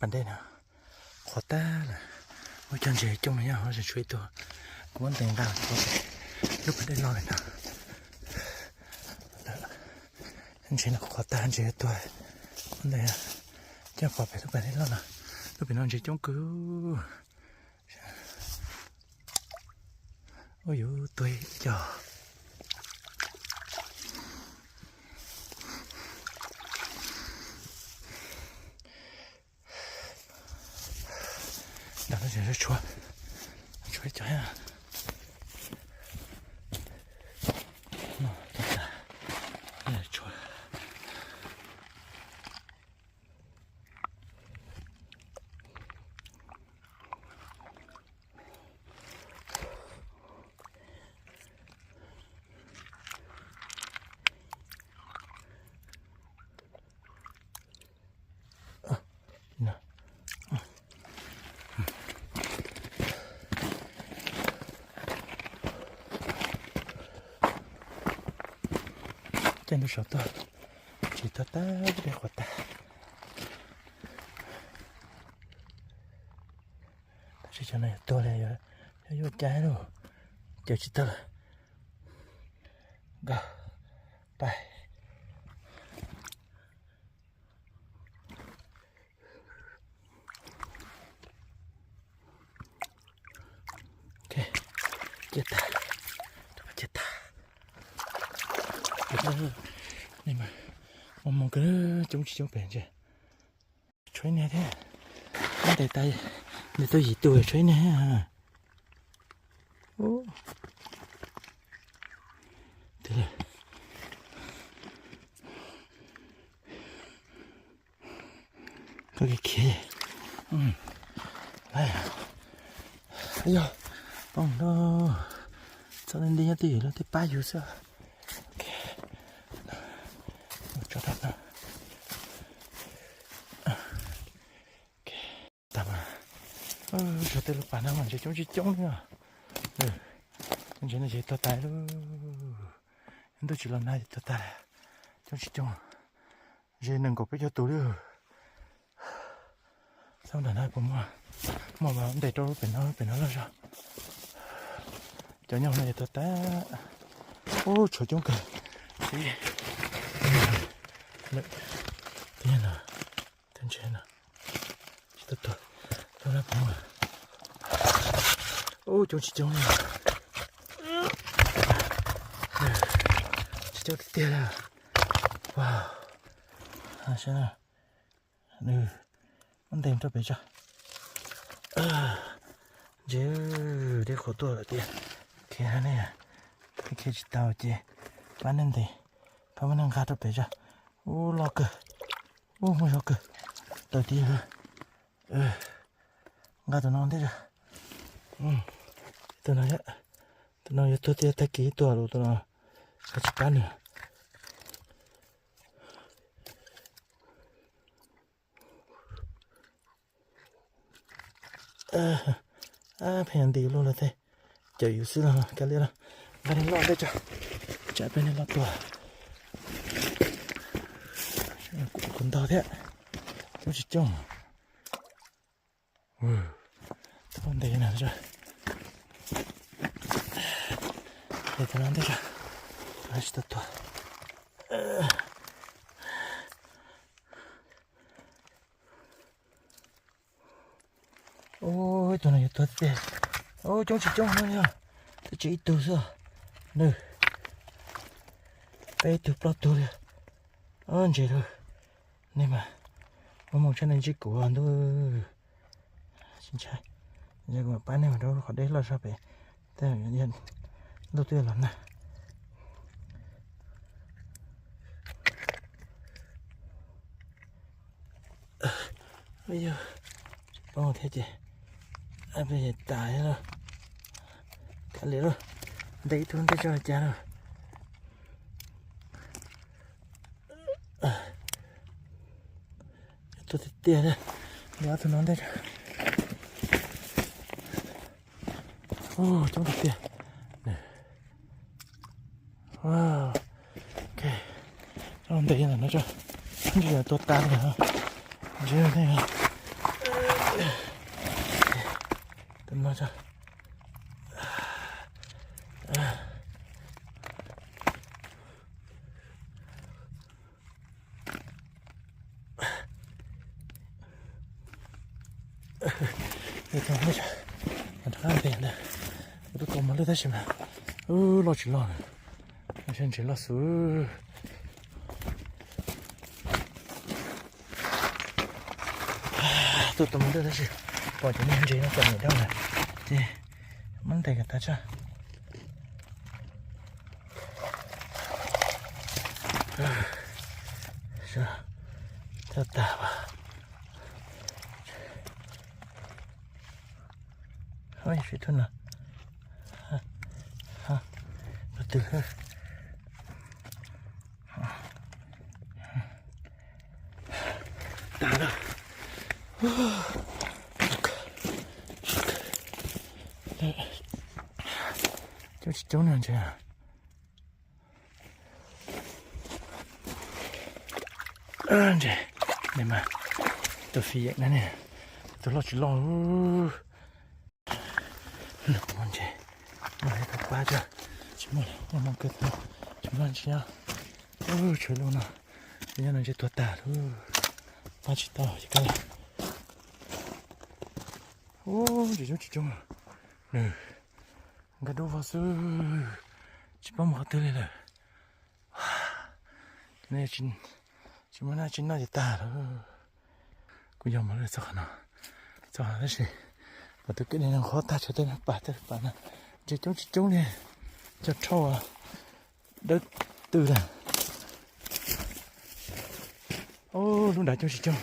Pas dej no qhuav tag lawm. Muaj cov ntses coob no yog tseem tshuav ib tug. Kuv muab ntes nqa los rau lub pas dej loj li no. Ntses no qhuav tag, ntses yuav tuag. Muab ntes coj pov pem lub pas dej loj no. Lub pem no ntses coob kawg. Ua yuav tuag ib co. Ntawm no tshuav, tshuav ib co thiab. Tshuav. Caij ntuj saum tuaj, ntses tuag tag, dej qhuav tag. Tab sis cov no yuav tuag li, yuav yuav caij lauj, caij tsis tau lawm. Nkag pais. Cia tag, cia tag. Mus mus kawg, coob tsis coob pem ntses. Tshuav ib niag thiab. Ntes tas, ntes tau yim tus, tshuav ib niag thiab. Koj khiav. Yog, poob no. Txhob ntij nyob twj ywm los tej pab yus xwb. Tso rau no. Tag mas, suav tej lub pas no mas ntses coob tsis coob li os. Ntses no ces tuag tas lawm. Ntuj tsis los nag ces tuag tas, coob tsis coob. Ntses nees nkaum peb caug tus li. Txhob nram no puas muaj, muaj mas ntes rau pem no, pem no loj zog. Cov nyob no ces tuag tas. Ub, tshuav coob kawg. Tej no, tej ntses no. Tsis tau tuag, tuag na puas muaj. Ub, coob tsis coob li. Tsis coob tiag tiag li. Wow. Saib na. Muab ntes rau pem tso. Ntses, dej qhuav tuaj lawm tiag. Khiav ne, khiav tsis tau ces pab nej ntes, pab muab nej nqa rau pem tso. Ub, loj kawg. Ub, muaj zog kawg. Tawm tiag. Nqa tus no ntej tso. Tus no, tus no yuav tuag tiag, tag kis tuag lawm tus no. Tsis pab nws. Pheej nti luaj lawm thiab. Cawm yus xwb los kav liam los. Nqa nej loj ntej tso, tsam peb nej loj tuag. Kuv ntog thiab. Coob tsis coob. Tau ntes na tso. Ntes tus no ntej tso. Tsis tau tuag. Ub, tus no yuav tuag tiag. Ub, coob tsis coob no yog twb tsis ib tug xwb. Nws peb tug plaub tug li. Ntses lawm. Nej mas, muaj moo tshaj nej ntsib kuv ntuj. Tsis ntshai, kuv mam pab nej mus rau qhov deb loj zog pem, tej zaum ntuj twb los nag. Yog, tsis poob thiab ces, peb tas thiab lauj. Kav liam lauj, ntes ib tug ntej tso cas lauj. Tuag tiag tiag thiab, ntes ob tug no ntej tso. Coob tiag tiag. Ok, ntes ntawm no tso, ntshe yuav tuag tas li. Ntshe ne, Tus no tso. Rov qab ntes ntag. Kuv twb tua mos lwj tab sis mas loj tsis loj lawm. Sab ntses loj xwb. Tuaj tua mos lwj tab sis pom cov niag ntses no txom nyem dab lawm ces muab ntes kom tas tso. Tag tag. Sib tug no. Twg? Tas lawm. Coob tsis coob no ntses. Ntses, tus fij yeem na ne, tus loj tsis loj. Ntses, muaj ib tug pab tso, tsis muaj, muaj kawg, tsis muaj ntses. Tshuav lub no, nyob no ntses tuag tag lawm, pab tsis tau ces kawg. Ntses coob tsis coob, nws nkag dub vog xwb, tsis paub mus qhov twg li lawm. Tsis muaj dab tsi noj ces tag lawm. Kuv yog mos lwj txog qhov no, txog tab sis pom tus kwj deg no qhuav tag, tshuav tej no pam tej pam no, ntses coob tsis coob li, cog rhauj dawb tw lawm. Lub nrad coob tsis coob,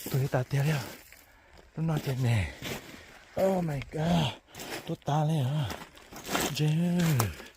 tuag yuav tas tiag li os. Lub no ces me, oh my god, tuag tas li os. Ntses.